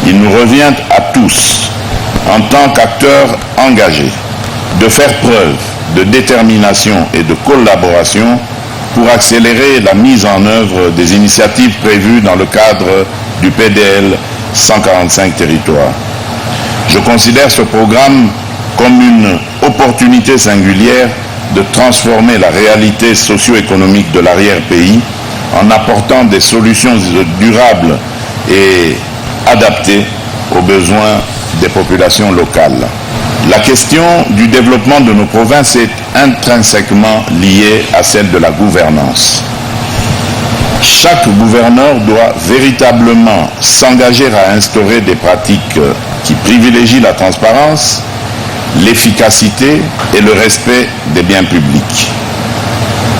Il nous revient à tous, en tant qu'acteurs engagés, de faire preuve de détermination et de collaboration pour accélérer la mise en œuvre des initiatives prévues dans le cadre du PDL 145 territoires. Je considère ce programme comme une opportunité singulière de transformer la réalité socio-économique de l'arrière-pays en apportant des solutions durables et adaptées aux besoins des populations locales. La question du développement de nos provinces est intrinsèquement liée à celle de la gouvernance. Chaque gouverneur doit véritablement s'engager à instaurer des pratiques qui privilégient la transparence, l'efficacité et le respect des biens publics.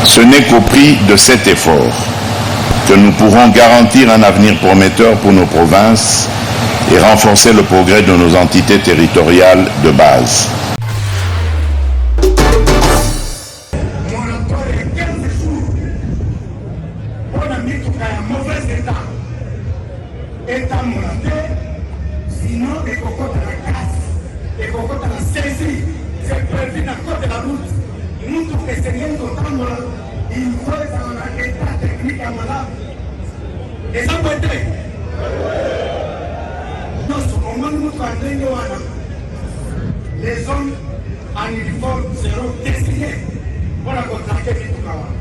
Ce n'est qu'au prix de cet effort que nous pourrons garantir un avenir prometteur pour nos provinces et renforcer le progrès de nos entités territoriales de base. Moratoire ya 15 jours mpo na mituka ya mauvais etat etambola te, sinon ekokota na casse, ekokota na saisie. C'est prévu na code de la route. Mutuka esengeli kotambola, il faut ezala na etat technique ya malamu. Eza boye te? Nyonso omoni mutuka ya ndenge wana, les hommes en uniforme seront désignés mpo na kotraquer mituka wana.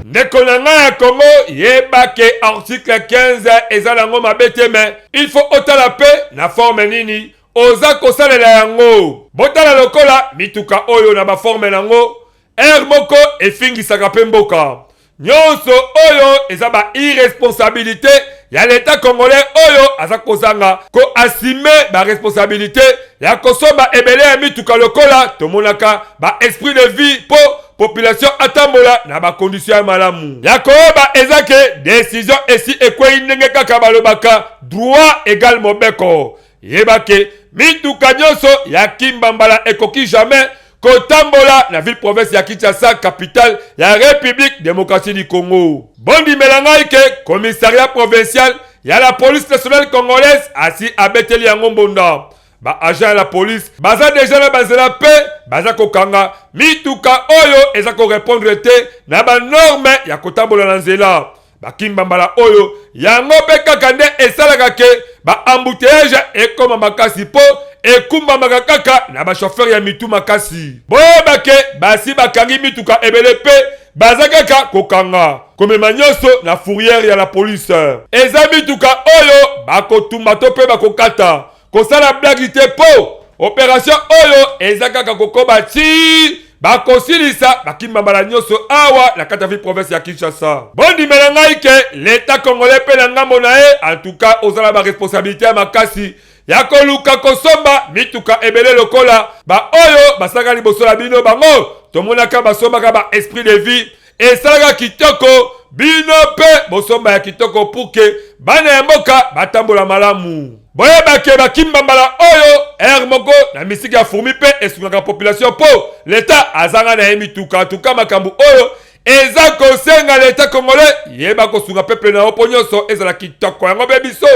Ndeko na ngai ya Congo, yeba ke article 15 eza nango mabe te, mais il faut otala mpe na forme nini oza kosalela yango. Botala lokola mituka oyo na baforme nango, heure moko efingisaka mpe mboka. Nyonso oyo eza ba irresponsabilité ya leta congolais oyo aza kozanga koassumer baresponsabilité ya kosomba ebele ya mituka lokola tomonaka ba esprit de vie mpo population atambola na bacondition ya malamu. Ya koyeba eza ke décision esi ekwei, ndenge kaka balobaka droit égal mobeko. Yeba ke mituka nyonso ya kimbambala ekoki jamais kotambola na ville province ya Kinshasa, capitale ya République démocratique du Congo. Bondimela ngai ke commissariat provincial ya la police nationale congolaise asi abeteli yango mbonda. Baagent ya la police baza deja na banzela mpe baza kokanga mituka oyo eza korépondre te na banorme ya kotambola na nzela. Bakimbambala oyo yango mpe kaka nde esalaka ke baembouteillage ekóma makasi, mpo ekumbamaka kaka na bachauffeur ya mitu makasi. Boyeba ke basi bakangi mituka ebele mpe baza kaka kokanga komema nyonso na fourrière ya la police. Eza mituka oyo bakotumba to mpe bakokata. Kosala blague te, mpo opération oyo eza kaka kokoba ti bakosilisa bakimbambala nyonso awa na kati ya ville province ya Kinshasa. Bondimela ngai ke leta congolais mpe na ngambo na ye, en tout cas ozala baresponsabilité ya makasi ya koluka kosomba mituka ebele lokola baoyo basalaka liboso na bino. Bango tomonaka basombaka ba esprit de vie, esalaka kitoko. Bino mpe bosomba ya kitoko pour ke bana ya mboka batambola malamu. Boyebake bakimbambala oyo heure moko na misiki ya fourmi mpe esungaka population, mpo leta azanga na ye mituka. Tuka makambo oyo eza kosenga leta congolais yeba kosunga peuple na yo mpo nyonso ezala kitoko. Yango mpe biso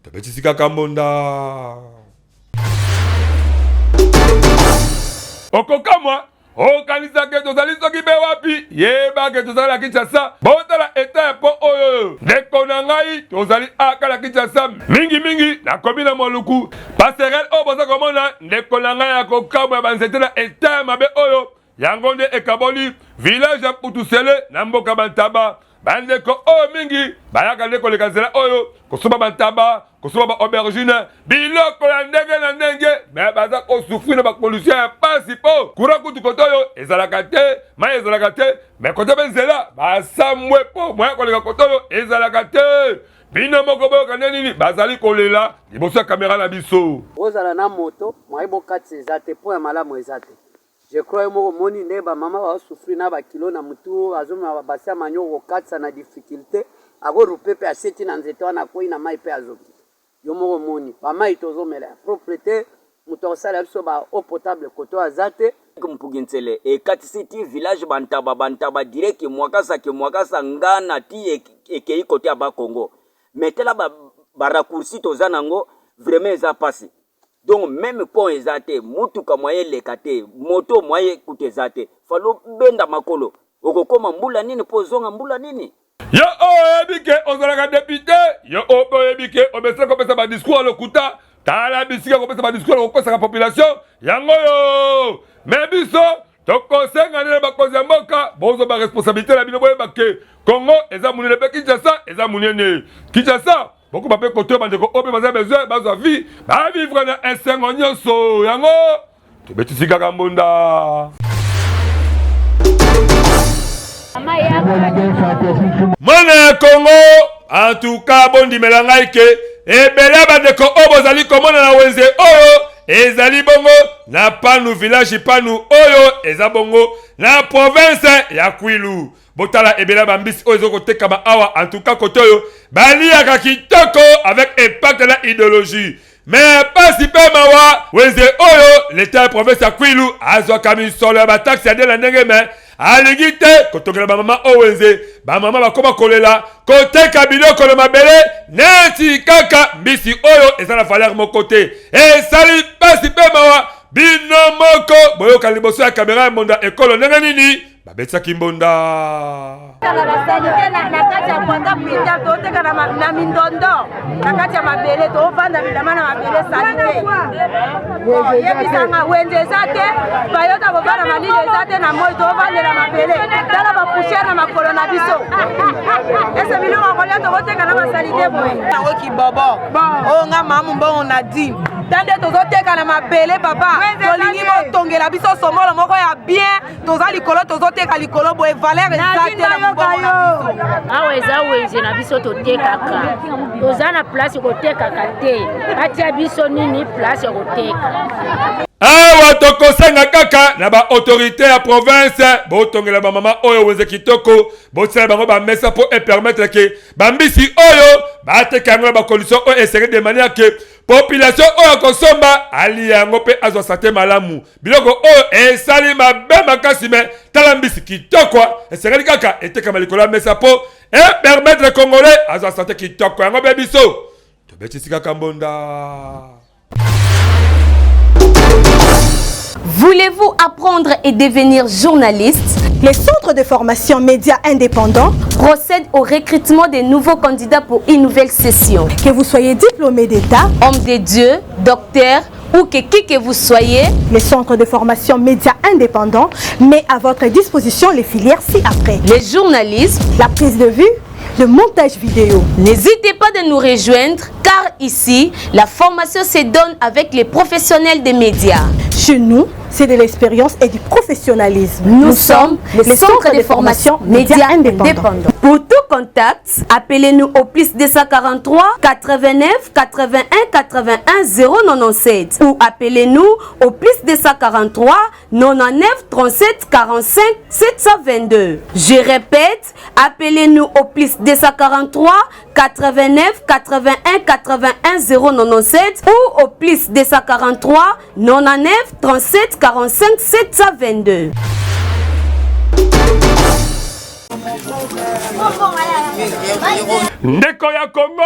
tobetisi kaka mbonda. Okokamwa, okanisaka tozali soki mpe wapi. Yeba ke tozali na Kinshasa. Botala eta ya po oyo, ndeko na ngai, tozali aka na Kinshasa, mingimingi nakomi na Moluku. Passerelle oyo boza komona, ndeko na ngai ya kokamwa, ya banzete na eta ya mabe oyo, yango nde ekaboli village ya Putusele na mboka Bantaba. Bandeko oyo mingi bayaka nde koleka nzela oyo kosomba bantaba, kosomba baaubergine, biloko ya ndenge na ndenge, me baza kosouffrir na bacondition ya pasi, mpo courant kutu kote oyo ezalaka te, mai ezalaka te, me kote mpe nzela basambwe, mpo moya koleka kote oyo ezalaka te. Bino moko boyoka nde nini bazali kolela liboso ya kamera na biso. Bozala na moto moye bokatisa eza te, mpo ya malamu eza te. Je crois yo moko omoni ndenge ba mama bao souffrir na ba kilo na mutu, azomema ba bassin ya manioko kokatisa na difficulte, ako roupe pe aseti na nzete wana, akweyi na mayi pe azoki. Yo moko omoni ba mayi tozomela ya propre te, moto akosalela biso ba eau potable kote oyo aza te. Mpugi Nsele ekatisi ti village Bantaba, Bantaba direct Mwakasa, ke Mwakasa Ngana ti ekei kote ya Bas Congo. Mais tala ba, ba raccourci toza nango. Vraiment eza pasi. Donc meme pont eza te, mutuka moyen eleka te, moto moyen kutu eza te. Fallait obenda makolo. Okokoma mbula nini po ozonga mbula nini? Yo oyo oyebi ke ozalaka depute, yo oyo mpe oyebi ke omesana kopesa ba discours ya lokuta, tala bisika kopesa ba discours ya kokosaka population yango oyo. Mais biso tokosenga nde na bakonzi ya mboka bozwa ba responsabilite na bino, boyeba ke Congo eza monene mpe Kinshasa eza monene. Kinshasa bokoba mpe kotoya bandeko oyo mpe baza besoin bazwa vie, ba vivre na esengo nyonso. Yango tobetisi kaka mbonda. Mwana ya Congo, en tout cas bondimela ngai ke ebele ya bandeko oyo bozali komona na wenze oyo ezali bongo na Panu village Panu oyo eza bongo na province ya Kwilu. Botala ebele ya bambisi oyo ezo kotekama awa, en tout cas kote oyo baliaka kitoko avec impact na idéologie. Mais pasi pe mawa, wenze oyo l'etat ya province ya Kwilu azwaka misolo ya ba taxe ya ndenge na ndenge, mais alingi te kotongela ba mama oyo wenze. Ba mama bakoma kolela koteka biloko na mabele neti kaka mbisi oyo eza na valeur moko te. Esali pasi pe mawa, bino moko boyoka liboso ya kamera ya mbonda ekolo ndenge nini Babetisaki mbonda. Na basalite na kati ya Rwanda pinda toteka na mindondo na kati ya mabele tovanda bilamba na mabele salite yebisanga wenze eza te bayota kovanda malili eza te na moi tovandela mabele tala bapoussière na makolo na biso ese biloko ya kolia tokoteka na basalite boye yango kibobo oyo nga mamu mbongo na dime ta nde tozoteka na mabele papa tolingi botongela biso somolo moko ya bien toza likolo tozoteka likolo boye valeur eza te na mombongo na biso awa eza wenze na biso totekaka toza na place kotekaka te batia biso nini place ya koteka awa tokosenga kaka na ba autorité ya province botongela bamama oyo wenze kitoko botiela bango bamesa mpo epermettre ke bambisi oyo bateka yango na bacondition oyo esengeli de manière ke population oyo akosomba alia yango mpe azwa sante malamu biloko oyo esali mabe makasi me tala mbisi kitoko esengeli kaka etekama likolo ya mesa mpo epermettre congolais azwa sante kitoko yango mpe biso tobetisi kaka mbonda. Voulez-vous apprendre et devenir journaliste? Les centres de formation médias indépendants procèdent au recrutement des nouveaux candidats pour une nouvelle session. Que vous soyez diplômé d'État, homme de Dieu, docteur ou que qui que vous soyez, les centres de formation médias indépendants met à votre disposition les filières ci-après. Le journalisme, la prise de vue, le montage vidéo. N'hésitez pas de nous rejoindre car ici, la formation se donne avec les professionnels des médias. Chez nous, c'est de l'expérience et du professionnalisme. Nous, Nous sommes les centres de formation médias indépendants. indépendants. Pour tout contact, appelez-nous au plus 243 89 81 81 097 ou appelez-nous au plus 243 99 37 45 722. Je répète, appelez-nous au plus 243 89 81 81 097 ou au plus 243 99 37 45 722. Ndeko ya Congo,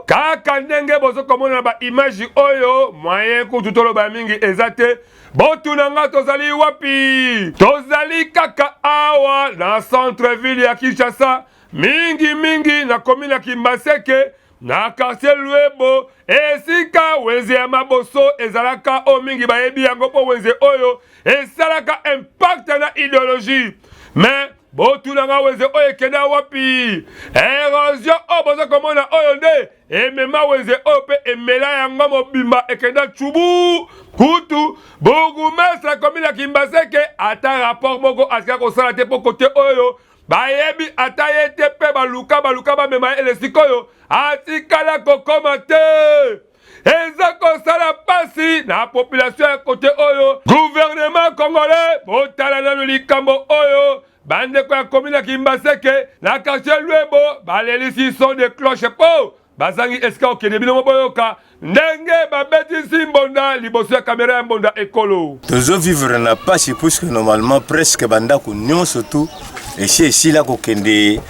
kaka ndenge bozo komona na ba image oyo, moyen kutu toloba mingi eza te. Botuna nga tozali wapi? Tozali kaka awa na centre ville ya Kinshasa, mingi mingi na commune ya Kimbaseke na quartier Luebo, esika wenze ya maboso ezalaka oyo mingi bayebi yango mpo wenze oyo esalaka impact na ideologie. Mais botuna nga wenze oyo ekenda wapi? Erosion oyo boza komona oyo nde emema wenze oyo mpe emela yango mobimba ekenda tchubu. Kutu bourgmestre ya commune ya Kimbaseke ata rapport moko atika kosala te mpo kote oyo bayebi ata ye te mpe baluka baluka bamema ye ele sikoyo atikala kokoma te. Eza kosala pasi na population ya kote oyo. Gouvernement congolais botala nanu likambo oyo. Bandeko ya commune ya Kimbaseke na quartier Luebo balelisi son de cloche po bazangi esika kokende. Bino mo boyoka ndenge babetisi mbonda liboso ya kamera ya mbonda ekolo. Tozo vivre na pasi puisque normalement presque bandako nyonso tout esi esila kokende.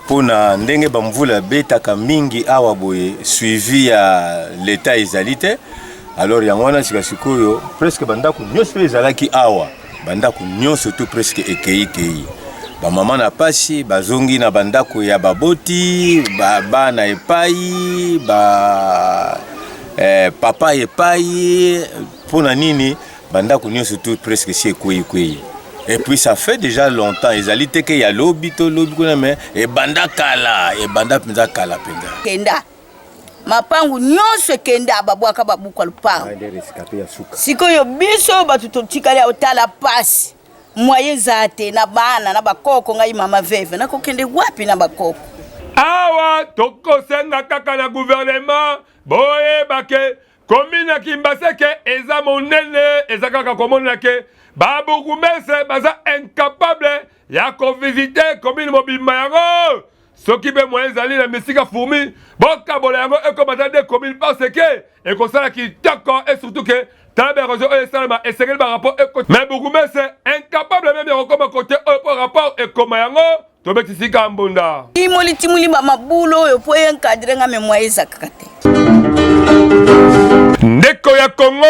Mpo na ndenge ba mvula ebetaka mingi awa boye suivi ya l'etat ezali te alors yango wana sika sikoyo presque bandako nyonso oyo ezalaki awa bandako nyonso tout presque ekei kei bamama na pasi bazongi na bandako ya baboti ba, bana epai ba eh, papa epai mpo na nini Bandako nionso tout presque esi ekweyi kweyi. Et puis ça fait déjà longtemps ezali te ke ya lobi to lobi kuna mais ebanda kala ebanda mpenza kala mpenza. Kenda mapangu nyonso ekenda babwaka babuka lupangu sikoyo biso bato totikali awa tala pasi mwaye eza te na bana na bakoko ngai mama veve nakokende wapi na bakoko awa tokosenga kaka na gouvernement boyeba ke Commune ya Kimbaseke eza monene, eza kaka komonana ke ba bourgmestre baza incapable ya ko visiter commune mobimba yango. Soki mpe moyen ezali na misika fourmi, bokabola yango ekoma ata deux communes parce que ekosala kitoko et surtout que tala ba erosion oyo esalema esengeli ba rapport ekota. Mais bourgmestre incapable meme ya kokoma kote oyo mpo rapport ekoma yango. Tobeti sika mbunda. Timoli timoli ba mabulo oyo po encadre nga me moyen ezakaka te. Ndeko ya Congo,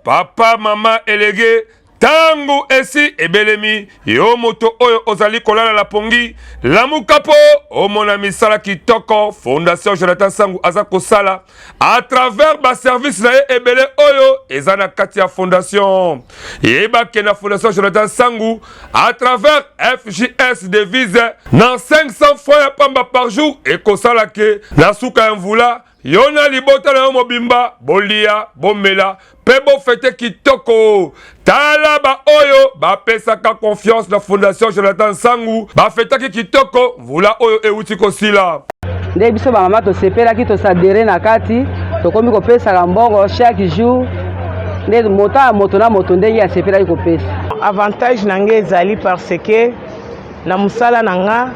papa mama elege ntango esi ebelemi yo moto oyo ozali kolala na pongi lamuka mpo omona misala kitoko fondation jonathan sangu aza kosala à travers ba service na ye ebele oyo eza na kati ya fondation yeba ke na fondation Jonathan Sangu à travers FJS devise na 500 francs ya pamba par jour ekosala ke na suka ya mvula yo na libota na yo mobimba bolia bomela mpe bofete kitoko tala baoyo bapesaka confiance na fondation jonathan nsangu bafetaki kitoko mvula oyo euti kosila nde biso bamama tosepelaki tosadere na kati tokomi kopesaka mbongo chaque jour nde moto ya moto na moto ndenge asepelaki kopesa avantage na ngai ezali parce que na mosala na nga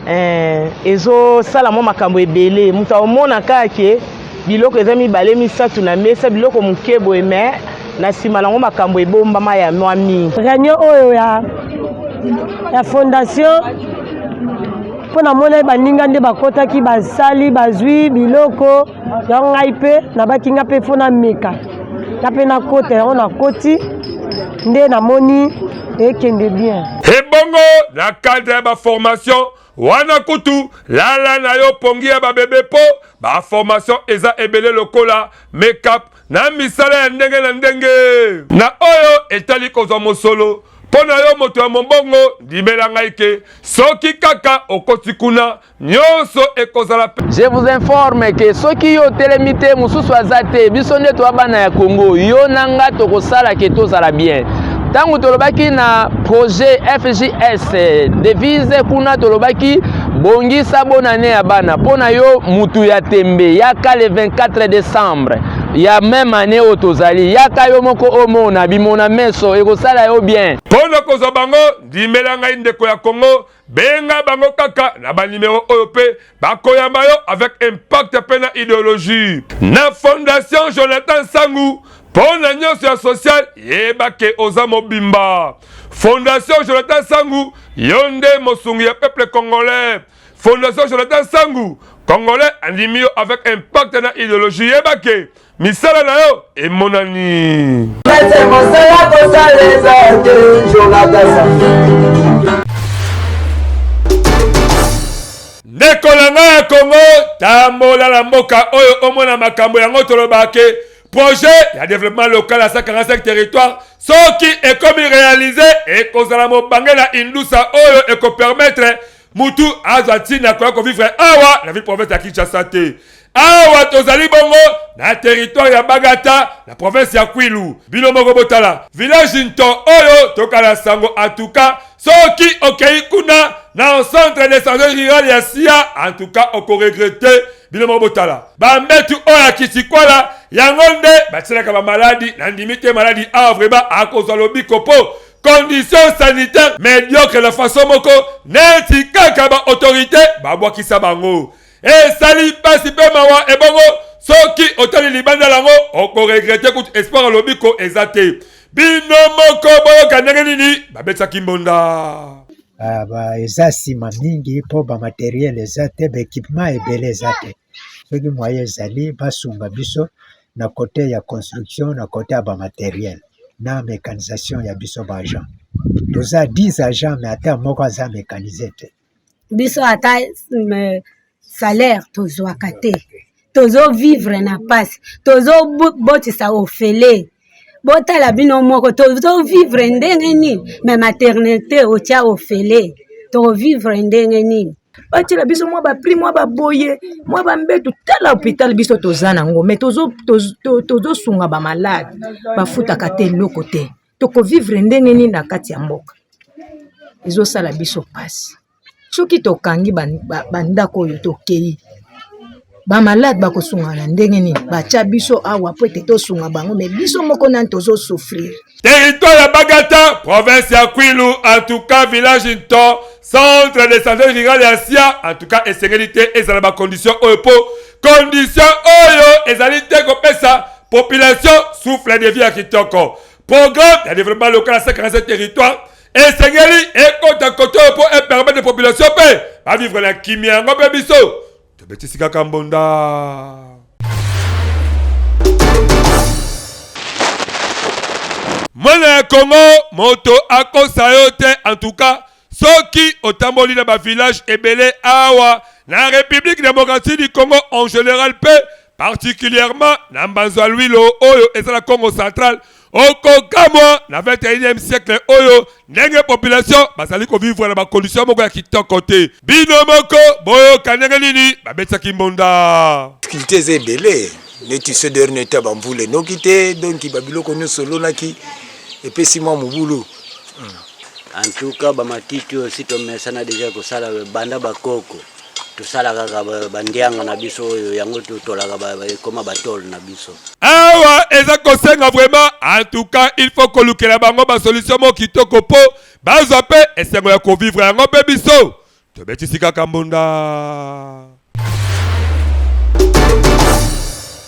eh, ezosala mwa makambo ebele moto akomona kaka ke biloko eza mibale misato na mesa biloko moke boye mais na nsima nango makambo ebombama ya mwa mingi réunion oyo ya, ya fondation mpo namonaki baninga nde bakotaki basali bazwi biloko yango ngai mpe nabaki nga mpe fo nameka nga mpe nakota yango nakoti nde namoni ekende bien ebongo na cadre ya baformation wana kutu lala na yo pongi ya babebe mpo baformation eza ebele lokola makeup na misala ya ndenge na ndenge na oyo etali kozwa mosolo mpo na yo moto ya mombongo ndimela ngai ke soki kaka okoti kuna nyonso ekozala Je vous informe que soki yo otelemi te mosusu aza te biso nde toa bana ya Congo yo na nga tokosala ke tozala bien ntango tolobaki na projet FJS devise kuna tolobaki bongisa bonane ya bana mpo na yo mutu ya tembe yaka le 24 décembre ya meme année oyo tozali yaka yo moko omona bimona meso ekosala yo bien mpo na kozwa bango ndimela ngai ndeko ya Congo Benga bango kaka na ba numero oyo pe bakoyamba yo avec impact pe na ideologie. Na Fondation Jonathan Sangu mpo na nyonso ya social yeba ke oza mobimba. Fondation Jonathan Sangu yo nde mosungi ya peuple congolais. Fondation Jonathan Sangu congolais andimi yo avec impact na ideologie yeba ke misala na yo emonani. Mosala kosala eza te Jonathan. Ndeko na ngai ya Congo, tambola na mboka oyo omona makambo yango tolobaka ke projet ya développement local ya 145 territoire soki ekomi réalise ekozala mobange na indusa oyo ekopermettre mutu azwa ntina koya kovivre awa na ville province ya Kinshasa te. Awa tozali bongo na territoire ya Bagata na province ya Kwilu. Bino moko botala village Nto oyo tokala sango atuka soki okei kuna na centre de santé rural ya Sia en tout cas okoregrete. Bino moko botala bambetu oyo ya Kitikwala yango nde batielaka bamaladi. Nandimi te maladi awa vraiment akozwa lobiko mpo condition sanitaire mediocre na façon moko neti kaka ba autorité babwakisa bango esali mpasi mpe mawa ebongo soki otali libanda lango okoregrete kutu espoir ya lobiko eza te bino moko boyoka ndenge nini babetisaki mbonda. Eza sima mingi po ba materiel eza te, ba equipement ebele eza te. Soki moyen ezali basunga biso na cote ya construction, na cote ya ba materiel na mecanisation ya biso ba agents. Toza 10 agents mais ata moko aza mecanise te. Biso ata salaire tozwaka te, tozo vivre na pasi, tozo botisa ofele. Botala bino moko tozo vivre ndenge nini? Me maternité otya ofele, toko vivre ndenge nini? Batiela biso mwa baprix, mwa baboye, mwa bambetu. Tala hôpital biso toza nango, me tozosunga bamalade, bafutaka te eloko te. Tokovivre ndenge nini na kati ya mboka? Ezosala biso mpasi. Soki tokangi bandako oyo tokei, bamalade bakosunga na ndenge nini? Batya biso awa mpo ete tosunga bango, me biso moko nani tozosouffrir. Territoire ya Bagata, province ya Kwilu, en tout cas village Nto, centre de santé rural ya Sia, en tout cas esengeli te ezala ba condition oyo po condition oyo ezali te kopesa population souffle de vie ya kitoko. Programme ya développement local ya 57 territoire esengeli ekota kote oyo mpo epermettre population mpe bavivre na kimia yango mpe biso tobetisi kaka mbonda. Mwana ya Congo, moto akosa yo te. En tout cas soki otamboli na ba village ebele awa na République démocratique du Congo en général mpe particulièrement na Mbanzo ya Luilo oyo eza na Congo central, okokamwa na 21e siècle oyo ndenge population bazali kovivre na bakondition moko ya kitoko te. Bino moko boyoka ndenge nini babetisaki mbonda. Difficulté eza ebele neti ce dernier temps bamvula enoki te, donc babiloko nyonso olonaki epesi mwa mobulu. En tout cas bamatiti oyo si tomesana deja kosala banda bakoko, tosala kaka bandianga na biso oyo, yango totolaka ekoma batole na biso. Awa eza kosenga vraiment, en tout cas il faut kolukela bango basolution moko kitoko mpo bazwa mpe esengo ya kovivre yango mpe biso tobetisi kaka mbonda.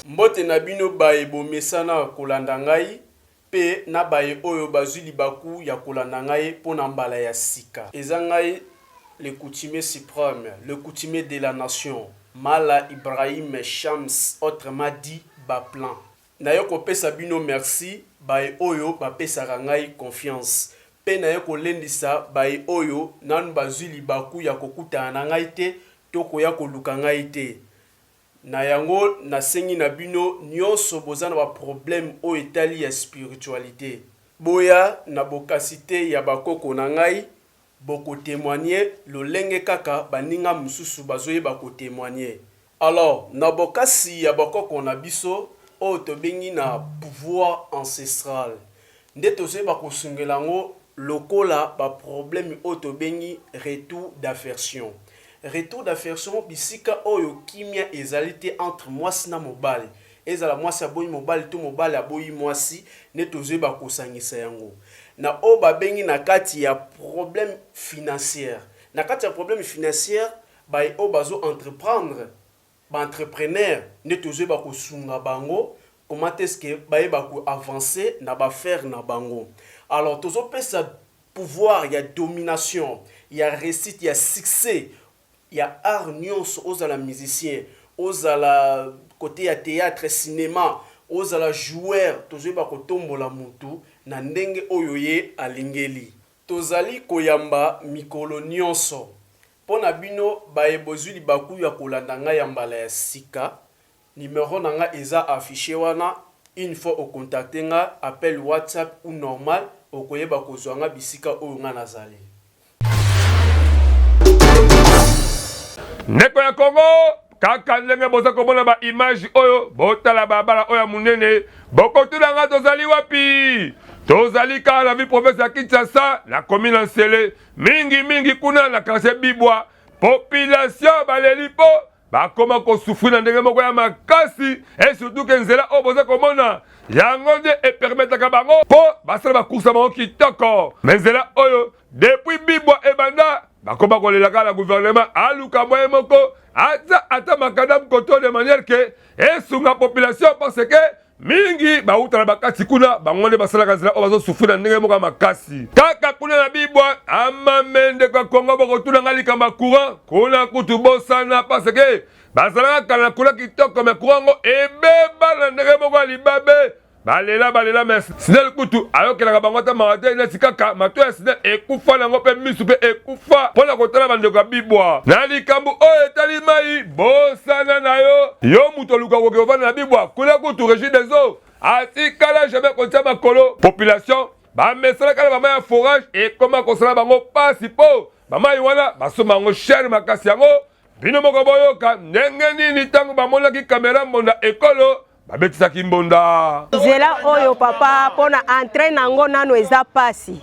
Mbote na bino baye bomesana kolanda ngai Mpe na baye oyo bazwi libaku ya kolanda ngai mpo na mbala ya sika. Eza ngai le coutumier supreme, le coutumier de la nation, Mala Ibrahim Shams autrement dit ba plans. Naye kopesa bino merci baye oyo bapesaka ngai confiance mpe naye kolendisa baye oyo nanu bazwi libaku ya kokutana na ngai te to koya koluka ngai te. Na yango nasengi na bino nionso boza na ba problème oyo etali ya spiritualite boya na bokasi te ya ba koko na ngai boko temoigner lolenge kaka baninga mosusu bazoyeba ko temoigner. Alors na bokasi ya bakoko na biso oyo tobengi na pouvoir ancestral nde tozoyeba kosungela yango lokola ba problème oyo tobengi retour d'affection. Retour d'affection bisika oyo kimia ezali te entre mwasi na mobali, ezala mwasi aboyi mobali to mobali aboyi mwasi nde tozoyeba kosangisa yango na oyo babengi na kati ya problème financière. Na kati ya problème financière baye oyo bazo entreprendre, ba entrepreneurs nde tozoyeba kosunga bango comment est-ce que bayeba ko avancer na ba affaires na bango. Alors tozopesa pouvoir ya domination, ya reussite, ya succès ya art nionso, ozala musicien, ozala cote ya theatre, cinema, ozala joueur, tozoyeba kotombola mutu na ndenge oyo ye alingeli. Tozali koyamba mikolo nionso. Mpo na bino baye bozwi libaku ya kolanda ngai ya mbala ya sika, numero na ngai eza affiche wana, une fois o contacter nga, appel WhatsApp ou normal, okoyeba kozwa nga bisika oyo nga nazali. Ndeko ya Congo, kaka ndenge boza komona ba image oyo, botala balabala oyo ya monene, bokotuna nga tozali wapi? Tozali kaka na ville province ya Kinshasa, na commune ya Nsele, mingi mingi kuna na quartier Bibwa. Population baleli po bakoma kosufri na ndenge moko ya makasi, et surtout ke nzela oyo boza komona yango nde epermetaka bango po basala bakursa bango kitoko. Me nzela oyo depuis Bibwa ebanda bakoma kolela kaka na gouvernement aluka moyen moko atia ata makadam koto de manière ke esunga population, parce que Mingi bauta na bakati kuna, bango nde basalaka nzela oyo bazosufri na ndenge moko ya makasi. Kaka kuna na Bibwa, amame ndeko ya Kongo, bokotuna ngai likambo ya courant kuna kutu bosana, parce que bazalaka kala na courant kitoko, mais courant yango ebeba na ndenge moko ya libabe. Balela balela, mais Snel kutu ayokelaka bango ata mawa te, neti kaka mato ya Snel ekufa nango mpe misu mpe ekufa mpo na kotala bandeko ya Bibwa. Na likambo oyo etali mai, Bosana na yo, yo moto oluka koke kovanda na bibwa kuna kutu regie des eaux atikala jamais kotia makolo. Population bamesanaka na bamai ya forage ekoma kosala bango pasi po bamai wana basomba yango cher makasi. Yango bino moko boyoka ndenge nini ntango bamonaki kamera mbonda ekolo babetisaki mbonda. Nzela oyo papa pona entre nango nano eza pasi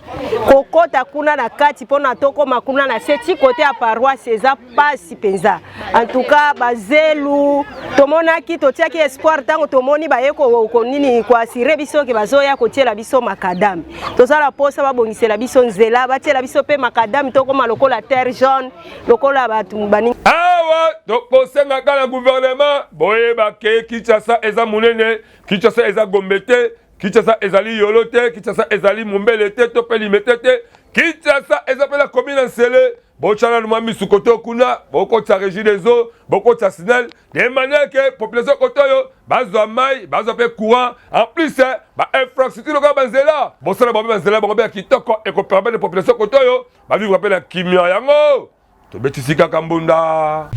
kokota kuna na kati pona tokoma kuna na se ti kote ya paroisse eza pasi mpenza. En tout cas bazelu tomonaki totiaki espoir ntango tomoni baye konini koasire biso ke bazoya kotiela biso makadame. Tozala posa babongisela biso nzela batiela biso mpe makadame tokoma lokola terre jaune lokola bato baningi. Awa tokosenga kaka na gouvernement boyeba ke Kinshasa eza monene, Kinshasa eza Gombe te, Kinshasa ezali Yolo te, Kinshasa ezali Mombele te to mpe Limete te. Kinshasa eza mpe na commune ya Nsele. Botya nanu mwa misu kote kuna, bokotisa Regie des eaux, bokotisa SNEL de manière que population kote oyo bazwa mai, bazwa mpe courant, en plus ba infrastructure lokola banzela, bosala bango mpe banzela bango mpe ya kitoko ekopermettre population kote oyo ba vivre pe na kimia yango tobetisi kaka mbunda.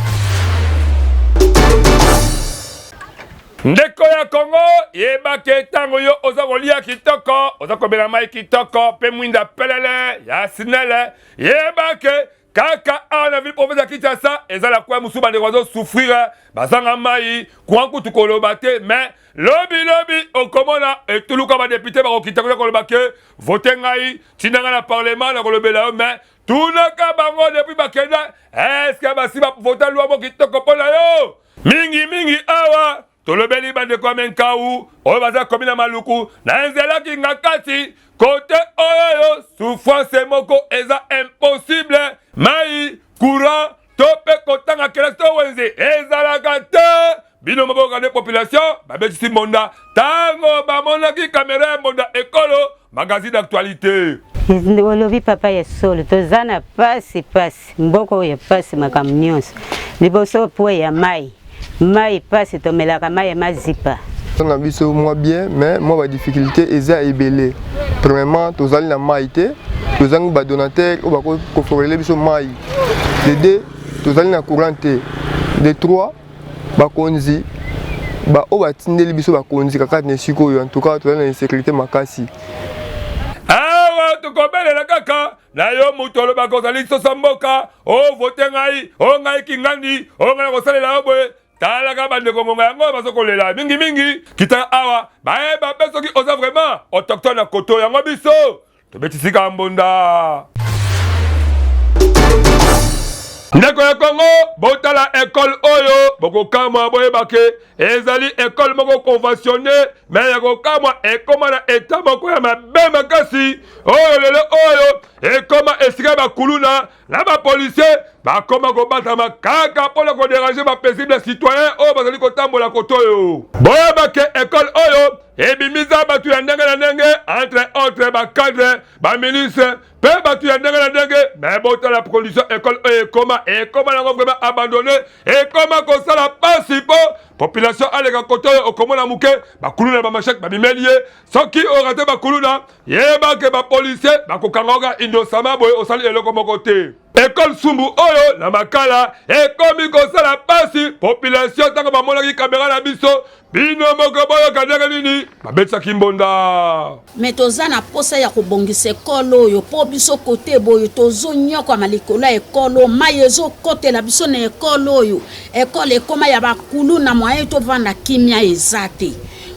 Ndeko ya Kongo, yeba ke ntango yo oza kolia kitoko, oza komela mai kitoko mpe mwinda pelele ya sinele, yeba ke kaka awa na ville province ya Kinshasa eza na coin mosusu bandeko bazo souffrir, bazanga mai, courant kutu koloba te, mais lobi lobi okomona etuluka ba depute bakokita kuna koloba ke vote ngai tinda ngai na parlement nakolobela yo, mais tunaka bango depuis bakenda eske basi bavota loi mo kitoko mpo na yo? Mingi mingi awa tolobeli bandeko ya Menkau oyo baza komi na Maluku na nzela Kingakati kote oyo souffrance moko eza impossible, mai courant to mpe kotanga kelasi to wenze ezalaka te. Bino maboka nde population babetisi mbonda ntango bamonaki kamera ya mbonda ekolo magazine d'actualité. Olobi papa ya solo, toza na pasi pasi, mboka oyo pasi makambo nyonso. Liboso pwe ya mai, mai pasi, tomelaka mai ya mazipa. Na biso mwa bien mais mwa ba difficulté eza ebele. Premièrement tozali na mai te, tozangi ba donateur oyo bakoki koforele biso mai. De deux tozali na courant te. De trois bakonzi ba oyo batindeli biso bakonzi kaka na esika oyo, en tout cas tozali na insécurité makasi. Awa tokobelela kaka na yo moto olobaka ozali sosa mboka, ovote ngai, o ngai kingandi, o ngai nakosalela yo boye. Talaka bandeko ngonga yango bazo kolela mingi mingi, kita awa bayeba mpe soki oza vraiment autochtone na koto yango biso tobetisi kaka mbonda. Ndeko ya Kongo, botala ekole oyo bokokamwa, boyeba ke ezali ekole moko conventionne me ya kokamwa, ekoma na eta moko ya mabe makasi oyo lelo oyo ekoma esika bakuluna na bapolisier bakoma kobatama kaka mpo na koderange bapaisible citoyen oyo bazali kotambola koto oyo. Boyeba ke ekole oyo ebimisa bato ya ndenge na ndenge, entre autres bacadre, baministre mpe bato ya ndenge na ndenge. Me botala condition ekole oyo ekoma, ekoma nango vraiment abandonne, ekoma kosala pasi mpo population aleka koto oyo okomona moke bakuluna bamasheke babimeli ye. Soki orate bakuluna, yeba ke bapolisier bakokanga yo kaka indosama boye, osali eloko moko te. Ekole Sumbu oyo na Makala ekomi kosala pasi population ntango bamonaki kamera na biso. Bino moko boyoka ndenge nini babetisaki mbonda. Me toza na posa ya kobongisa ekole oyo po biso kote boye tozonyokwama likolo ya ekole oyo, mai ezokotela biso na ekole oyo. Ekole ekoma ya bakuluna, moyen tovanda kimia eza te.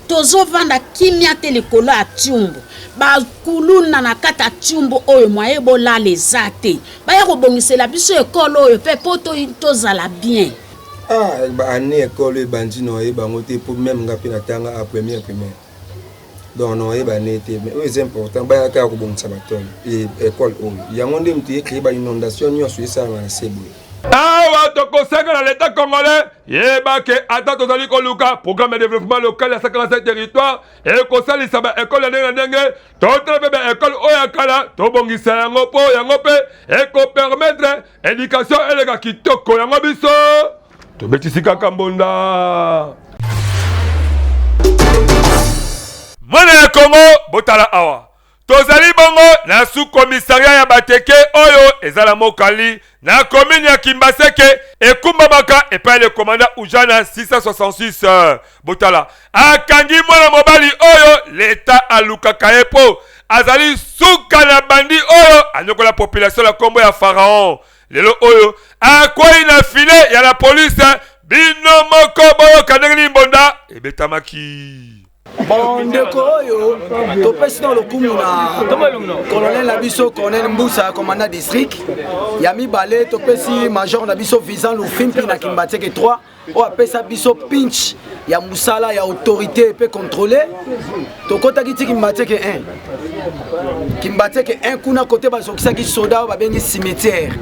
Tozovanda kimia te likolo ya tiumbu, bakuluna na kati ya tiumbu oyo, moyen bolala eza te. Baya kobongisela biso ekole oyo pe po tozala bien. Ah, ba année école ebandi na oyeba yango te po meme nga pe natanga a première primaire, donc na oyeba année te, mais oyo eza important baya kaka kobongisa batole école oyo, yango nde moto ecree ba inondation nyonso esalama na se boye. Awa tokosenga na leta congolais yeba ke ata tozali koluka programme ya développement local ya 145 territoire ekosalisa baekole ya ndenge na ndenge, totala mpe baekole oyo ya kala tobongisa yango mpo yango mpe ekopermettre education eleka kitoko. Yango biso tobetisi kaka mbonda. Mwana ya Kongo, botala awa tozali bongo na sous-commissariat ya Bateke oyo eza na Mokali na commune ya Kimbaseke, ekumbamaka epai le commandant Ujana 666. Botala, akangi mwana mobali oyo leta alukaka ye mpo azali suka na bandi oyo anyokola population na kombo ya Pharaon. Lelo oyo akwei na filet ya la police. Bino moko boyoka ndenge nini mbonda ebetamaki. Bon, ndeko oyo topesi na lokumu na colonel na biso, colonel Mbusa ya commandant district ya mibale. Topesi major na biso Visan Lufimpi na Kimbanseke 3 oyo apesa biso pinch ya mosala ya autorité mpe contrôle. Tokɔtaki ti Kimbanseke 1, Kimbanseke 1 kuna kote bazokisaki soda oyo babengi cimetière,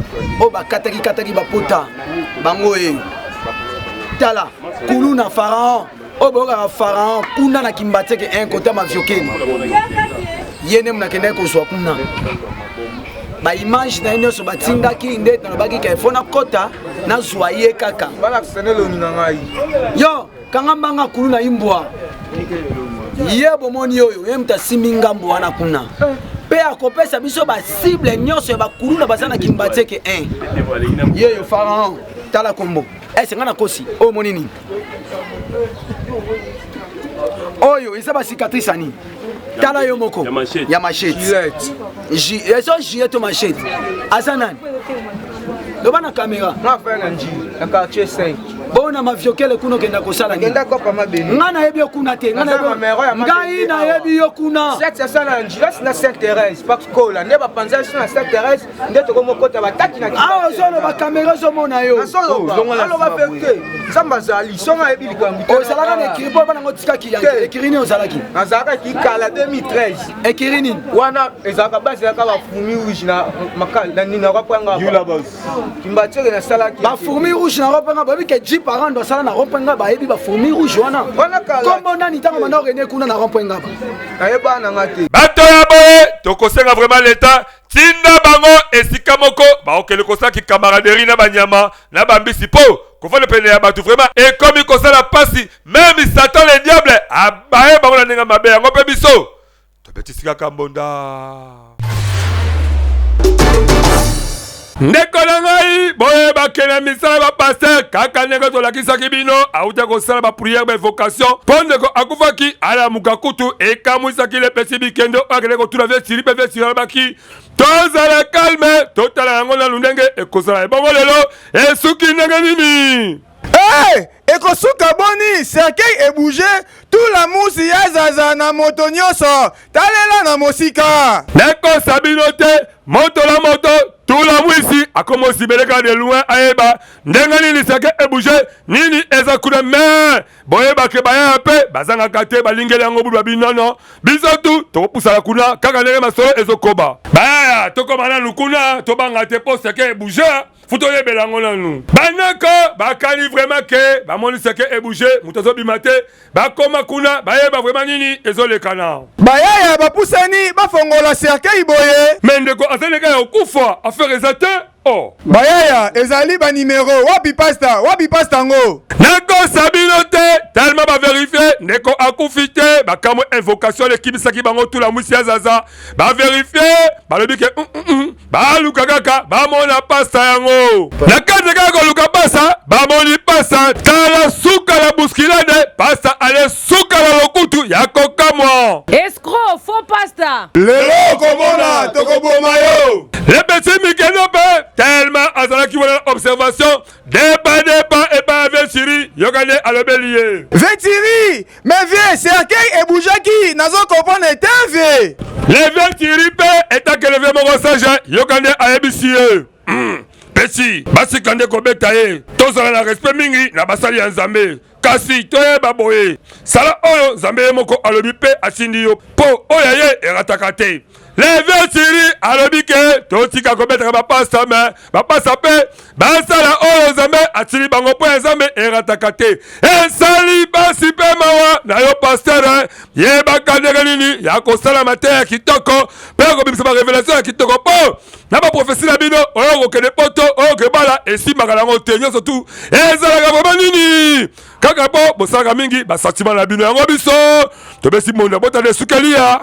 oyo bakataki kataki bapota bango. Oyo tala kulu na Pharaon oyo boyokaka Pharaon kuna na Kimbanseke 1 kota Maviokeli, ye nde nakendaki kozwa kuna baimage na ye nyonso batindaki. Nde nalobaki ke fo nakɔta nazwa ye kaka. Yo kanga mbanga kulu na imbwa ye bomoni oyo ye moto asimbi ngambo wana kuna mpe akopesa biso basible nyonso ya bakuluna baza na Kimbanseke 1. Yeyo Pharaon, tala kombo ese nga nakosi. Oyo omoni nini? Oyo eza bacicatrice ya nini? Tala yo moko, ya machette, ezo gilet to machette. Aza nani? Loba na kamera. Na quartier 5. Bona Maviokele kuna okenda kosala nini? Nga nayebi yo kuna te. Ngai nayebi yo kuna. Asala na Njilasi na Saint Thérèse Pakola nde bapanza biso na Saint Thérèse nde tokomokota bataki na Awa ozoloba, kamera ozomona yo. Aloba vérité, Nzambe azali songo ayebi likambo. Ozalaka na ekiri mpo banango otikaki yanke ekiri nini ozalaki? Nazalaka kikala 2013. Ekiri nini? Wana ezalaka base, ezalaka bafourmi rouge na makala na nini na rond-point Kimbanseke nasalaki. Bafourmi rouge na rond-point, bayebi ke jeep arando asala na rond-point, bayebi bafourmi rouge wana. Kombo nani ntango banda okende kuna na rond-point Ngaba? Nayeba nanga te. Bato ya boye tokosenga vraiment leta tinda bango esika moko baokende kosala kicamaraderie na banyama na bambisi, mpo kofanda pene ya bato vraiment ekomi kosala mpasi. Même Satan le diable abaye bango na ndenge mabe. Yango mpe biso tobetisi kaka mbonda. Ndeko na ngai, boyebake na misala bapasteur kaka ndenge tolakisaki bino, auta kosala baprière, bainvocation mpo ndeko akufaki alamuka. Kutu ekamwisaki lepesi bikendo oyo akende kotuna vieux Siri, mpe vieux Siri alobaki tozala calme, totala yango nanu ndenge ekozala. Ebongo lelo esuki ndenge nini? Hey, ekosuka boni? Cercueil ebouge, tula musi ya zaza na moto nyonso talela na mosika. Nakosa bino te, moto na moto tula mwisi akoma osibeleka de loin, ayeba ndenge nini cercueil ebouge, nini eza kuna. Me boyebake bayaya mpe bazangaka te, balingeli yango bulu babinono. Biso tu tokopusana kuna kaka ndenge masolo ezokoba. Bayaya, tokoma nanu kuna, tobanga te mpo cercueil ebouge, fu toyebela yango nanu. Bandeko bakani vraiment ke bamoni cercueil ebouge, moto azobima te. Bakoma kuna bayeba vraiment nini ezolekana. Bayaya bapusani bafongola cercueil boye. Me ndeko azali kaka ya kokufa, affaire eza te oh. Bayaya ezali banimero wapi? Pasta wapi? Pasta ngo. Nakosa bino te, tellement baverifie ndeko akufi te. Bakamwe invocation ekimisaki bango tula mwisi ya zaza. Baverifie, balobi ke baluka kaka bamona pasta yango na kati kaka koluka pasta, bamoni pasta. Tala suka na bousculade, pasta ale suka na lokutu ya kokamwa. Escroc, faux pasta. Lelo okomona, tokoboma yo. Lepesi mikendo mpe tellement azalaki wana na observation depa depa epai ya vieux Siri, yoka nde alobeli ye. Vieux Siri, mais vieux, cercueil ebougaki, nazo comprendre te vieux. Le vieux Siri mpe etakele vieux moko sage, yoka nde ayebisi ye. Topesi basika nde kobeta ye. Tozala na respect mingi na basali ya Nzambe. Kasi toyeba boye, sala oyo Nzambe ye moko alobi mpe atindi yo, mpo oyo ya ye erataka te. Le vieux Thierry alobi ke totika kobetaka bapasta, me bapasta mpe basala oyo Nzambe atindi bango, mpo ya Nzambe erataka te. Esali basi mpe mawa na yo pasteur, yebaka ndenge nini ya kosala mateya ya kitoko mpe kobimisa barevelation ya kitoko mpo na baprofesi na bino oyo kokende poto oyo kebala esimbaka nango te. Nyonso tu ezalaka vraimen nini kaka mpo bosalaka mingi basantima na bino. Yango biso tobesi monda botala esukeli ya.